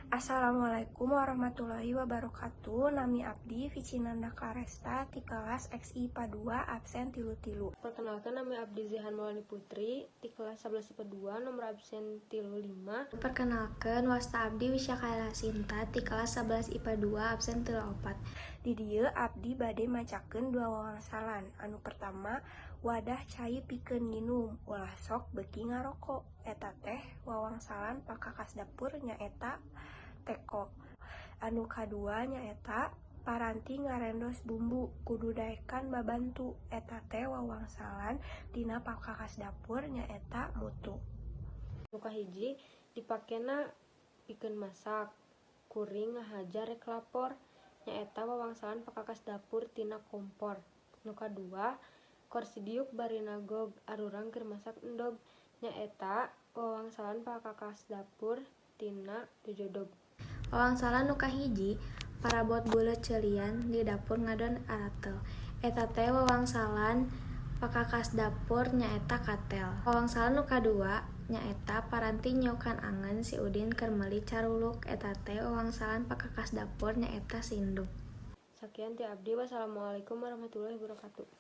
Assalamualaikum warahmatullahi wabarakatuh. Nami abdi Vicinanda Claresta ti kelas XI IPA 2 absen 33. Perkenalkan, nami abdi Zihan Maulani Putri di kelas 11 IPA 2, nomor absen 35. Perkenalkan, wasta abdi Wisyakala Sinta ti kelas 11 IPA 2 absen 34. Di dieu abdi bade macakeun dua wawangsalan. Anu pertama, wadah cai pikeun nginum ulah sok beuki ngaroko. Eta teh wawangsalan pakakas dapur, nyaeta teko. Anu kadua nyaeta paranti ngarendos bumbu kudu daekan babantu. Eta teh wawangsalan tina pakakas dapur, nyaeta mutu. Nu kahiji, dipakena pikeun masak, kuring ngahaja rek lapor, nyaeta wawangsalan pakakas dapur tina kompor. Nu kadua, korsi diuk bari nagog arurang keur masak endog, nyaeta wawangsalan pakakas dapur tina jojodog. Wawangsalan nu kahiji, parabot buleut ceulian di dapur ngadon aratel. Eta teh wawangsalan pakakas dapur, nyaeta katel. Wawangsalan nu kadua nyaeta paranti nyiukan angen si Udin keur meuli caruluk. Eta teh wawangsalan pakakas dapur, nyaeta sinduk. Sakian ti abdi, wassalamualaikum warahmatullahi wabarakatuh.